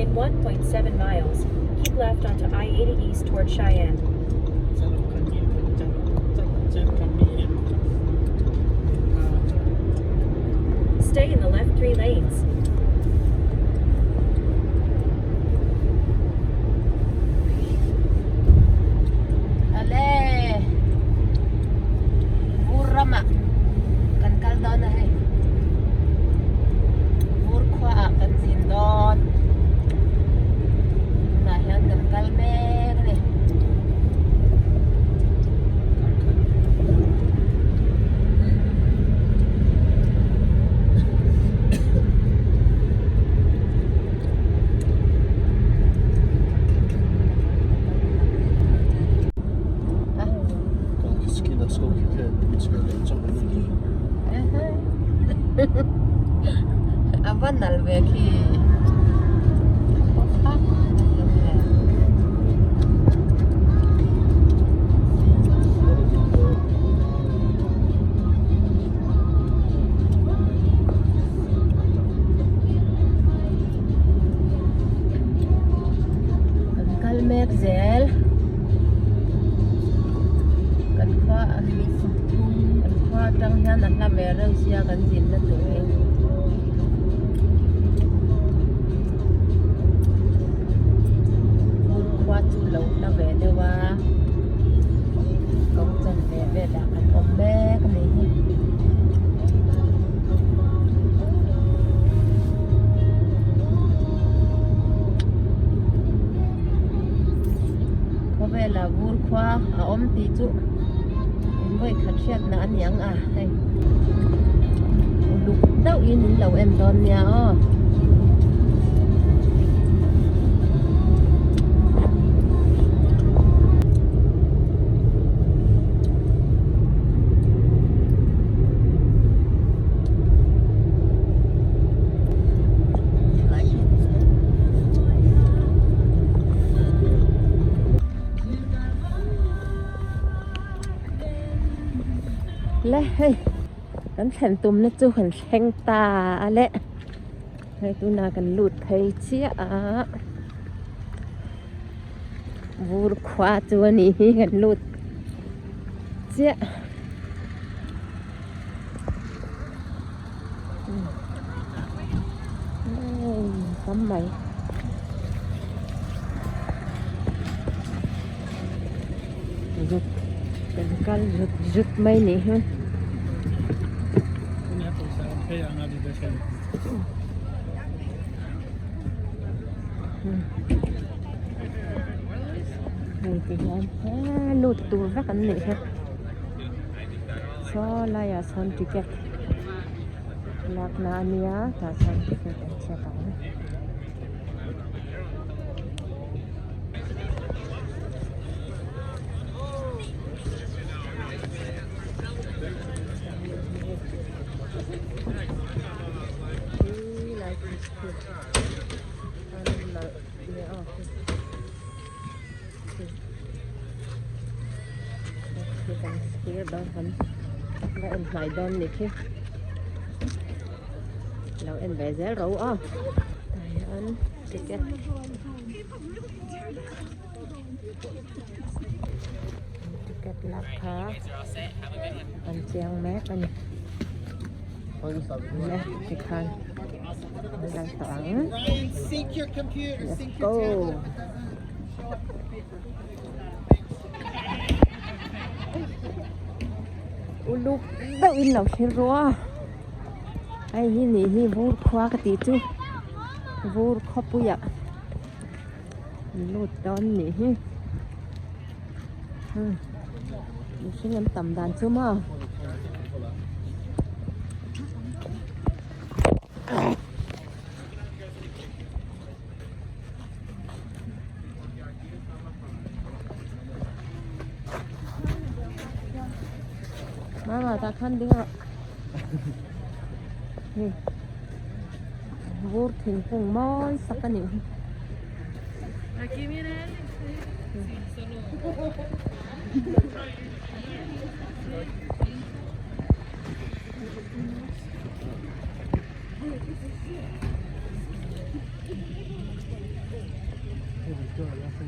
In 1.7 miles, keep left onto I-80 East toward Cheyenne. Stay in the left 3 lanes. Ale vur ramah kan kal dawn a hei vur khua ah kan zin dawn tunah hian kan kal mek a ni. A va nal ve khi. Kan kal mek zel kan khua kan khua atang hian a hla ve reuh sia kan zin na tur hi. Khua chu lo hla ve deuh a kawng chanve velah kan awm mek a ni hi. Khawvela vur khua a awm tih chu in vawi khat hriatna a ni ang a hei uluk deuh in in lo en dawn nia aw. Le hei kan thlen tumna chu kan thleng ta a le hei tunah kan lut phei chiah a vur khua chu a nih hi kan lut chiah. Tam mai zut kan kal zut zut mai nih hi. Hei ti hian he lut tur vek an nih hi. Saw laiah sawn ticket lakna a nia tah chuan ticket an chhiat ang. Va en hnai dawn ni khi lo en ve zel ro aw tah hian ticket ticket lak kha an chiang mek a ni le tikhan an kal tawh ang let's go. Uluk deuh in lo thlir ru a hei hi nih hi vur khua ka tih chu vur khawpuiah an lut dawn nih hi mihring an tam dan chu maw. Mama tah khan ding rawh hei vur thingkung mawi sak a nih hi.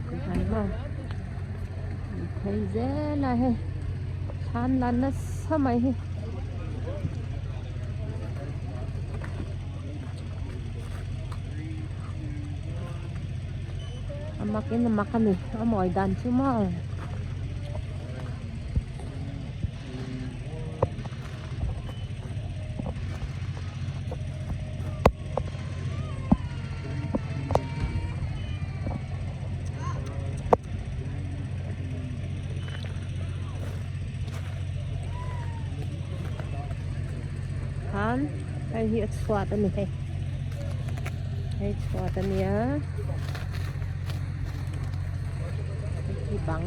Tikhan maw an phei zel a hei thlam la nasa mai hi. A mak in a mak a ni a mawi dan chu maw. Khan hei hi a chhuat a ni hei hei chhuat a nia hei hi bang.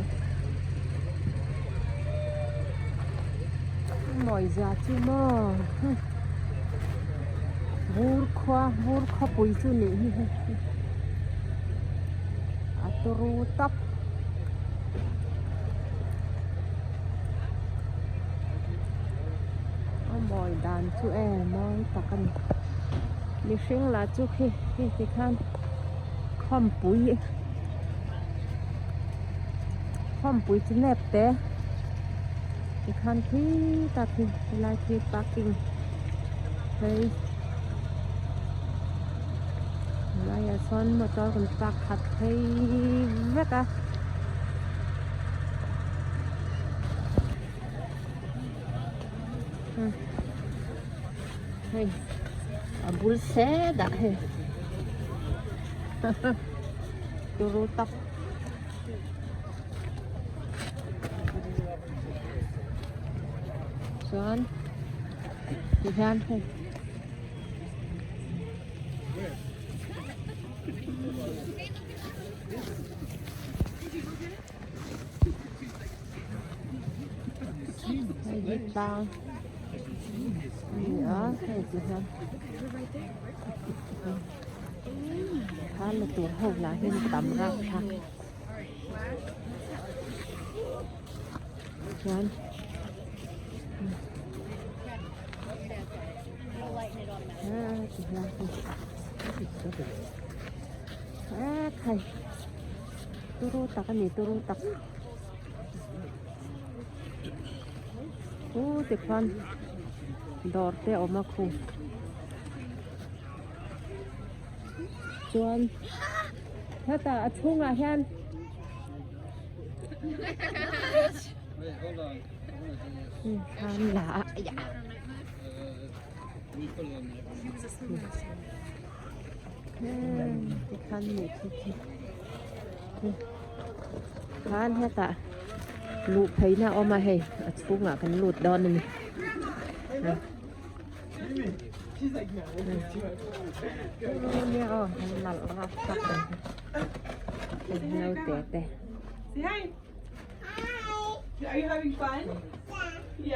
Mawi za chu maw vur khua vur khawpui chu nih hi hei a turu tawp a mawi dan chu e mawi tak a ni mihring lah chu khi khi tikhan khawmpui. Khawmpui chu nep te tikhan khi tak hi helai khi parking phei helaiah sawn motor kan park khat phei vek a. Hei a bul set ah hei turu tak chuan ti hian hei hei hi tlang a ni a hei ti hian thla la tur ho lah hian tam rapthlak chuan ti hian hei khai turu tak a ni turu tak. Khu tikhuan dawr te a awm a khu chuan hetah a chhungah hian thlam la a aiah tikhan nih khi khi. Khan hetah luh pheina a awm a hei a chhungah kan lut dawn a ni.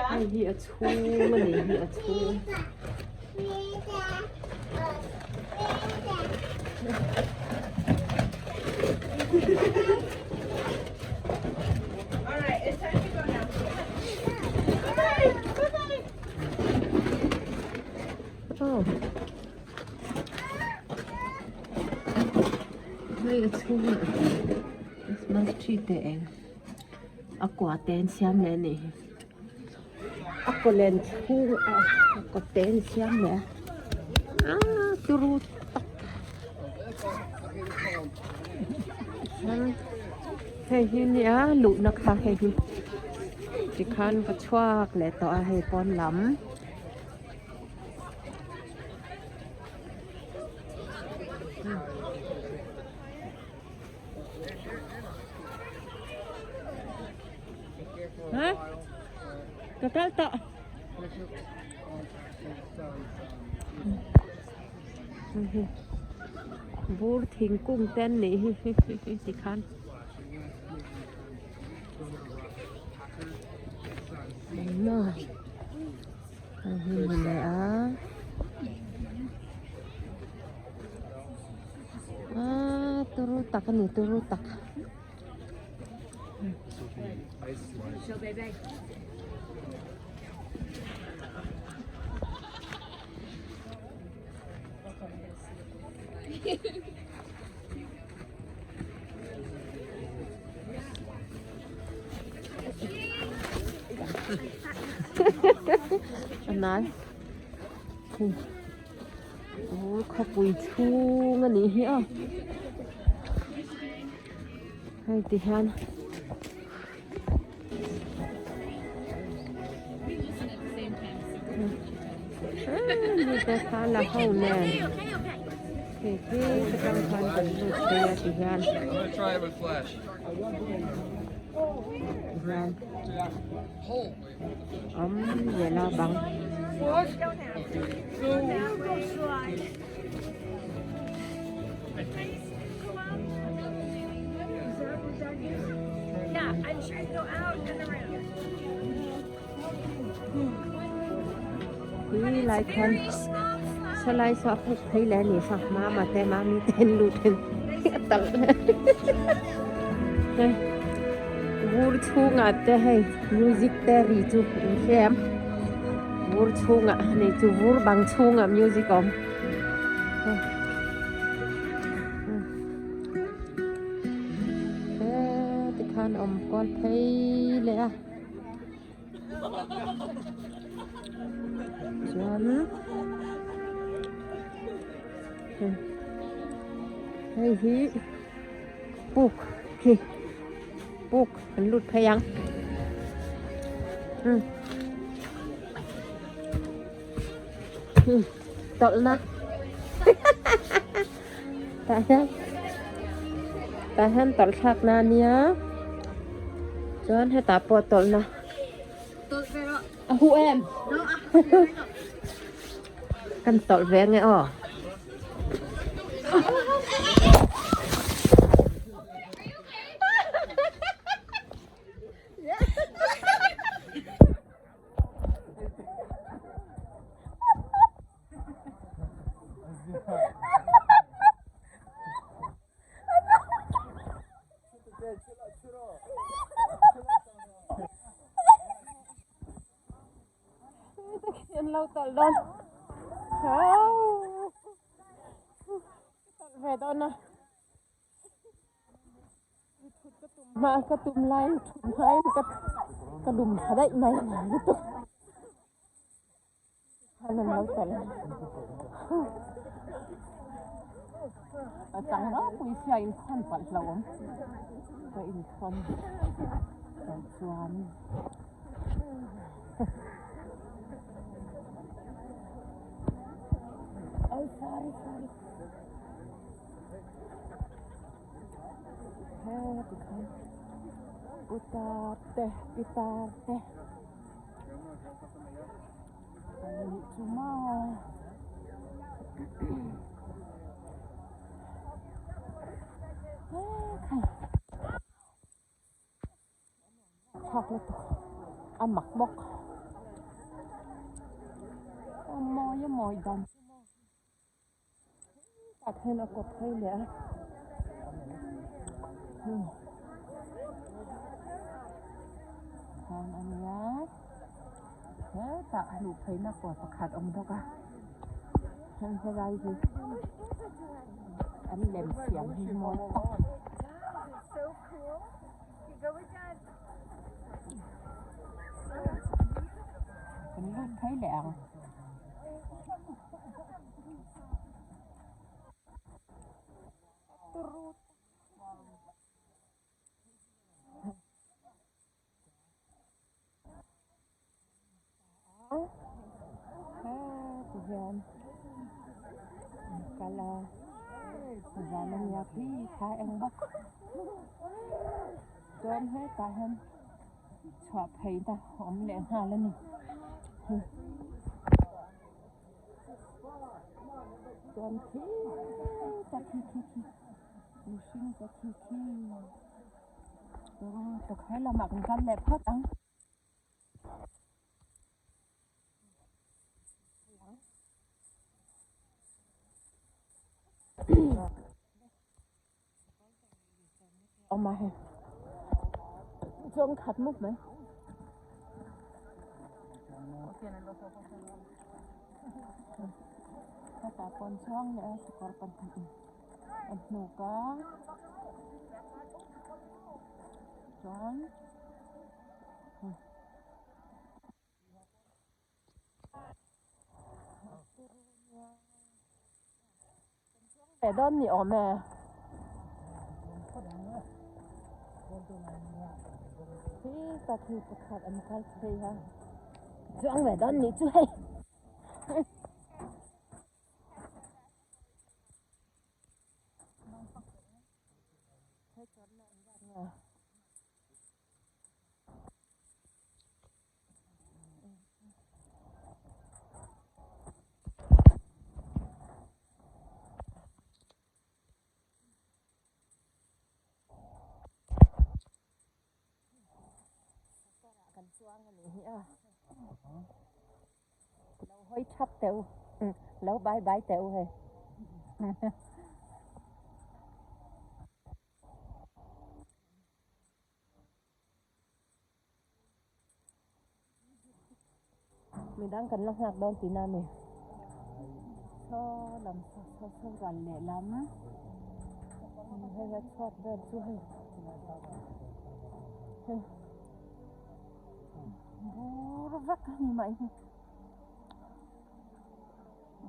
Hei hi a chhung a ni hi a chhung. Oh. Hei a chhung ah Christmas tree te eng a kua te an siam leh a nih hi. A kaw len chhung a a kaw te an siam leh a aaa turu tak hei hi nia luhna kha hei hi tikhan ka chhuak leh tawh a hei pawn lam. Ha? Ka kal tawh. Bur thingkung te an nih hi tikhan. Hei hi ni leh a. Aaa turu tak a ni turu tak. nal hei vur khawpui chhung a nih hi aw hei ti hian. Mite kha la ho nen hei khi te tang khan kan lut phei a ti hian tihian awm zel a bang. Hi lai khan salai saw a puk phei leh a ni saw mama te mami te an lut in a tal hei vur chhungah te hei music te ri chu in hriam vur chhungah a ni chu vur bang chhungah music a awm. He tikhan awm kual phei leh a chuan hei hi puk khi puk an lut phei ang. Tawlhna tah hian tah hian tawlh thlakna a nia chuan hetah pawh tawlhna a huh em kan tawlh ve ange aw. Lo tawlh dawn tawlh ve dawn a. Hma ka tum laiin thut hmain ka ka lum tha daih mai lutuk khan an lo tel a chang ropui sia inkhawn palh hlauhawm ka inkhawn tah chuan. Oh sorry sorry. He tikhan putar te pitar te an nih chu maw hekhai thlak lutuk a mak bawk a mawi a mawi dan chu maw. Tah hian a kawt phei leh a khan a nia hetah luh pheina kawr pakhat awm bawk a heng helai hi an lem siam hi mawi tak. Kan lut phei leh ang. Heti hian an kal a zan a nia khi thla eng bawk chuan hetah hian chhuah pheina a awm leh nghal a ni. Chuan khi ta khi khi khi mihring te khi khi tukverh lamah kan kal leh phawt ang. Awm a hei chuan khat mup mai. Hetah pawn chuang leh a sakawr pahnih a hnuk a chuan. Ve dawn ni awm e. Hi ta khi pakhat an kal phei a. Chuang ve dawn nih chu hei. Kan chuang a nih hi a lo hawi thap teh u lo bye bye teh u hei. Midang kan la nghak dawn tihna a ni. Saw lam saw saw saw ral leh lam hei a chhuat vel chu hei hei bur vek a ni mai hi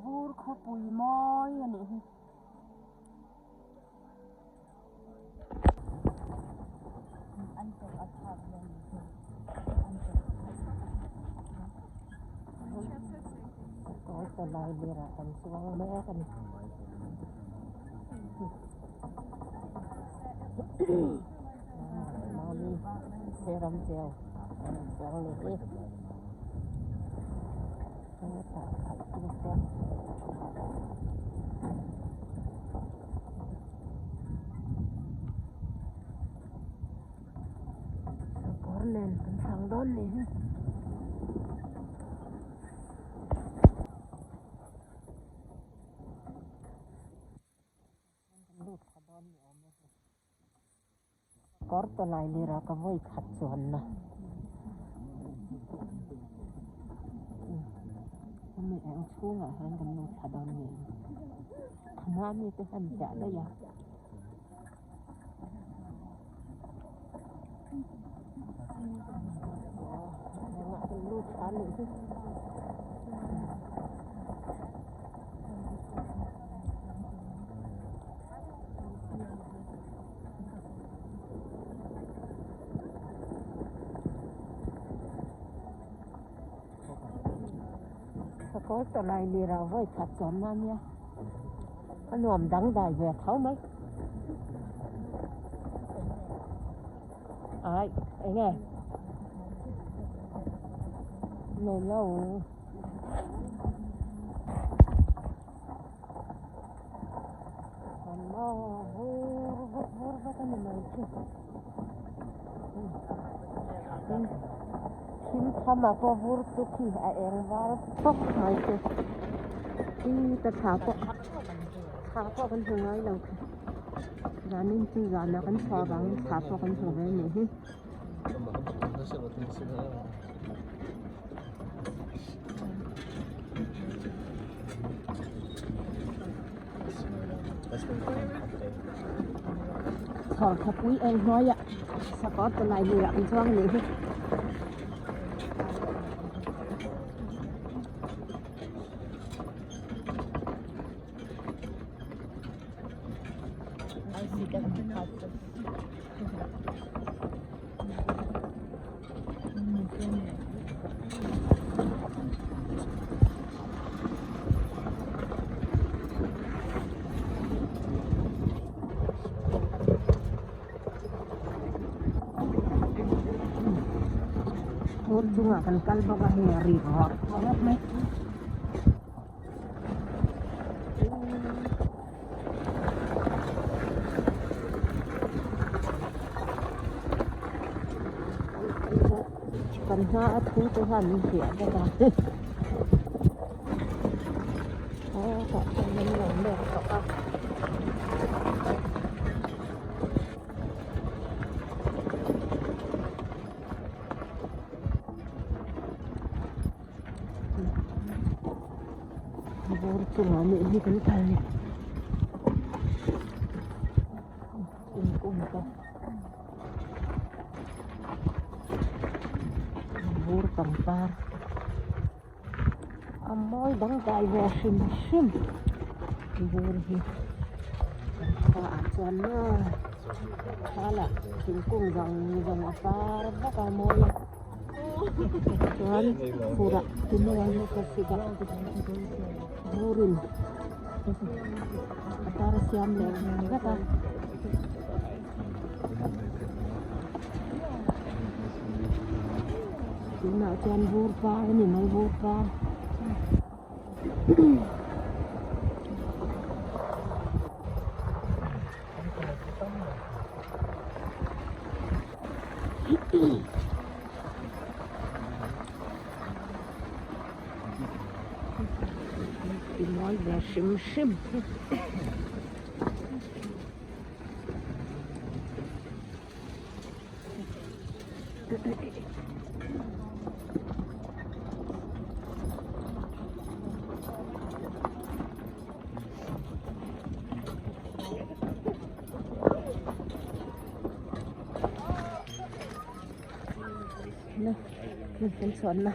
bur khawpui mawi a nih hi. Kawi tawlai lerah kan chuang mek a ni. Mahni seram cheu an chuang leh hi. Hetah khalh tu te. Sakawr nen kan chang dawn nih hi. Kan lut kha dawn ni awm e. Kawr tawlai lira ka vawi khat chuan na. Hemi eng chhungah hian kan lut thla dawn ni. Khama mi te hian chiah daih a. Engah kan lut thla a nih hi. Sakawr tawlai lir ah vawi khat chuan na nia a nuam dangdai ve tho mai ai eng nge nei lo. Vur vek vur vek a ni mai chu thim tham ah pawh vur chu khi a eng var pawp mai chu ta thla pawh thla pawh kan hmu ngai lo khi zanin chu zanah kan chhuah avangin thla pawh kan hmu ve a nih hi. Chhawr thapui eng hnuaiah sakawr tawlai luiah an chuang anih hi. Phur chungah kan kal bawk a hei a ri rawk rawk mai. Kan hma a thu te hian min hliah bawk a aw tah chuan an lo leng tawh a. Bur chungah nih hi kan kal ni thingkung te bur pangpar a mawi dangdai ve hrim hrim bur hi. Kan khua ah chuan maw thla lah thingkung zawng zawng a par vak a mawi a chuan fur ah thlasik ah vur in a par a siam leh vek a. Tunah chuan vur par a ni mai vur par. Ti mawi ve hrim hrim. Na kan chhuahna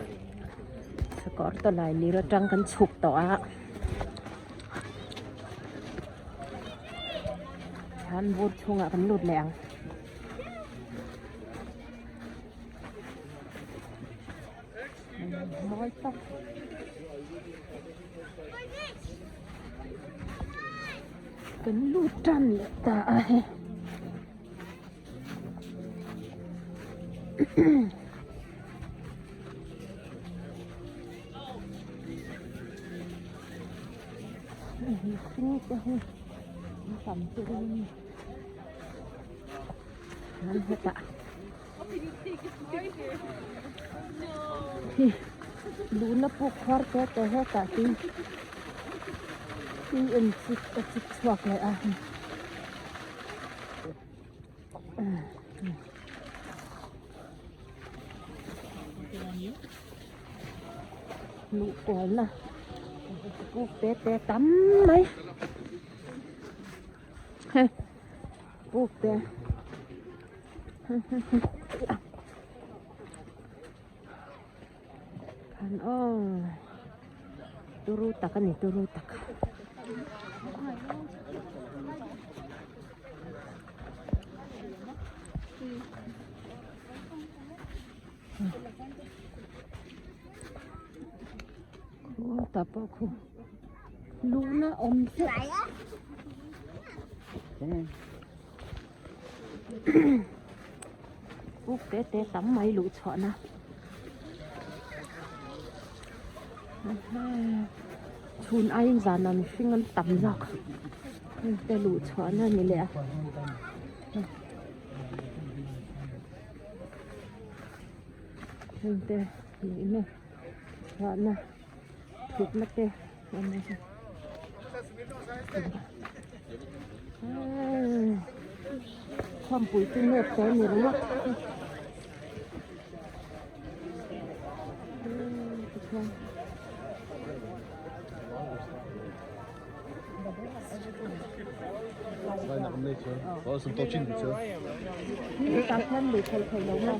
sakawr tawlailir atang kan chhuk tawh a. Khan vur chhungah kan lut leh ang. Mawi tak. Kan lut tan leh ta a hei. Mihring te hi an tam chu in an hetah hi luna puk khuar te te hetah hi tui in chik a chik chhuak leh a. Luh kualna puk te te tam mai hei puk te an aw turu tak a ni turu tak. Khutah pawh khu luhna awm chiah puk te te tam mai luh chhuahna chhun aiin zan ah mihring an tam zawk heng te luh chhuahna a ni leh a. Heng te luhna chhuahna thutna te a awm a khawmpui chu nep te a ni ringawt tikhian. Tah khian lui khelh theih loh maw?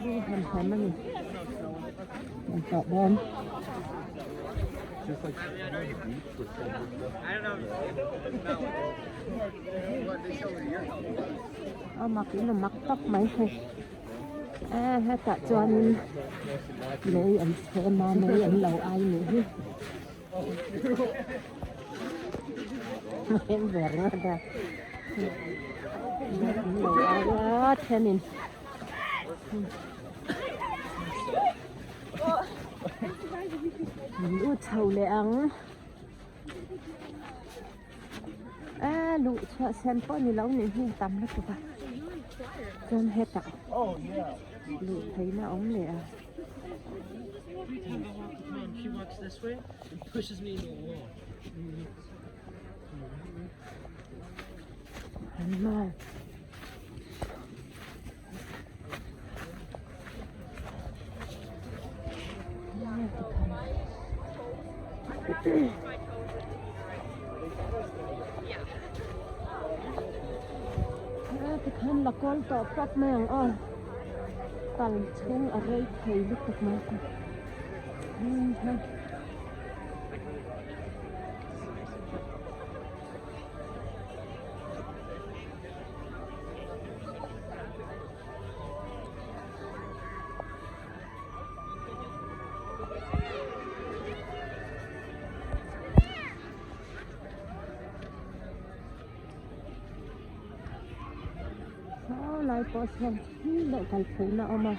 Zu han han a ni an tah dawn. A mak in a mak tak mai hei e hetah chuanin lei an chhem a mei an lo ai nih hi a eng ber ngawt a mei an lo ai a thenin min u chho leh ang. A luh chhuah sen pawh ni lo nih hi tam lutuk a chuan hetah luh theihna a awm leh a. Tikhan la kawl tawh pawp mai ang aw. Kal chhung a rei thei lutuk mai a ni. Saw lai pawh sawn thil deuh kal pheiin a awm a.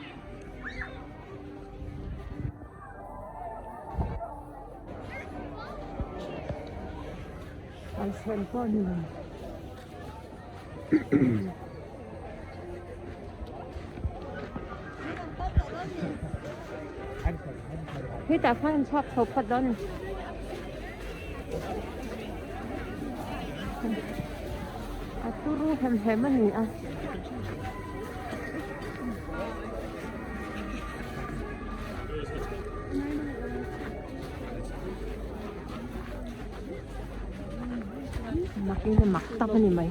Kalsawn pawh a ni lo. Hetah khan an chhuak chho phawt dawn a ni. A turu hem hem a ni a. Mak in a mak tak a ni mai.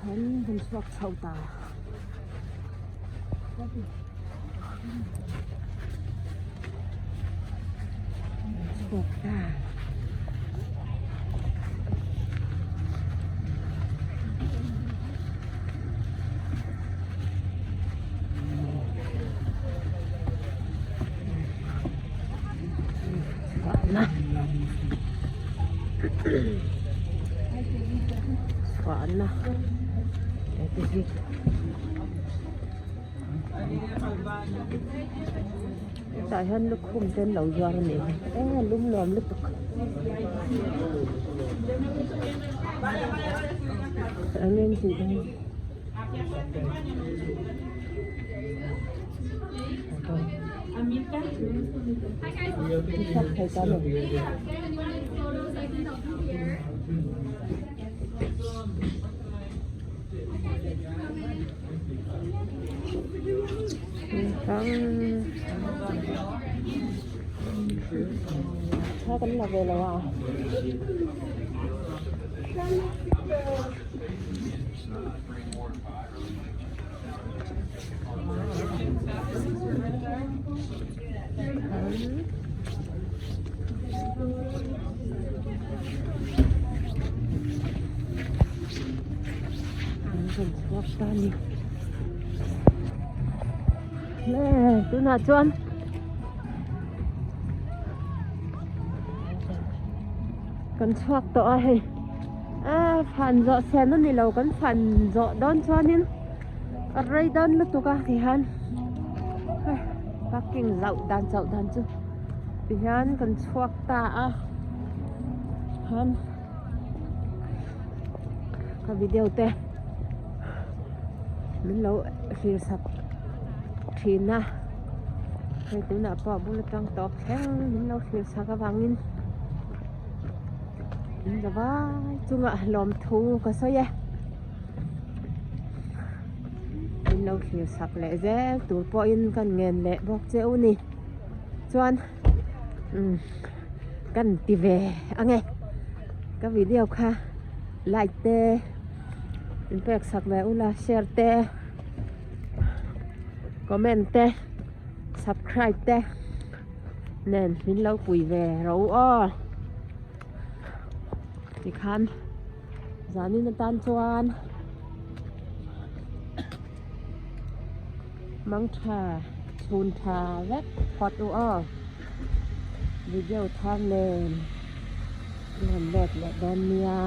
An han chhuak chho ta. Chhuak ta. Chhuahna hete hi hetah hian lukhum te an lo zuar a nih hi e lum nuam lutuk eng nge tih dawn. Thla kan la ve lo a. Tunah chuan kan chhuak tawh a hei a fan zawh sen a ni lo kan fan zawh dawn chuanin a rei dawn lutuk a tihian parking zauh dan chauh dan chu tihian kan chhuak ta a khan ka video te min lo hlir sak thin a hei tunah pawh a bul atang tawp thleng min lo hlir sak avangin in za vai chungah lawmthu ka sawi e. Min lo thlir sak leh zel tur pawhin kan ngen leh bawk che u ni. Chuan umm kan ti ve ange ka video kha like te in pek sak ve ula share te comment te subscribe te nen min lo pui ve ro aw tikhan. Zanin atan chuan mangtha chhun tha vek phawt u aw video thar nen an rawn let leh dawn nia.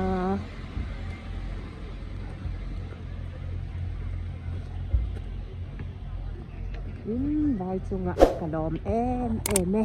Tin vai chungah ka lawm em em e.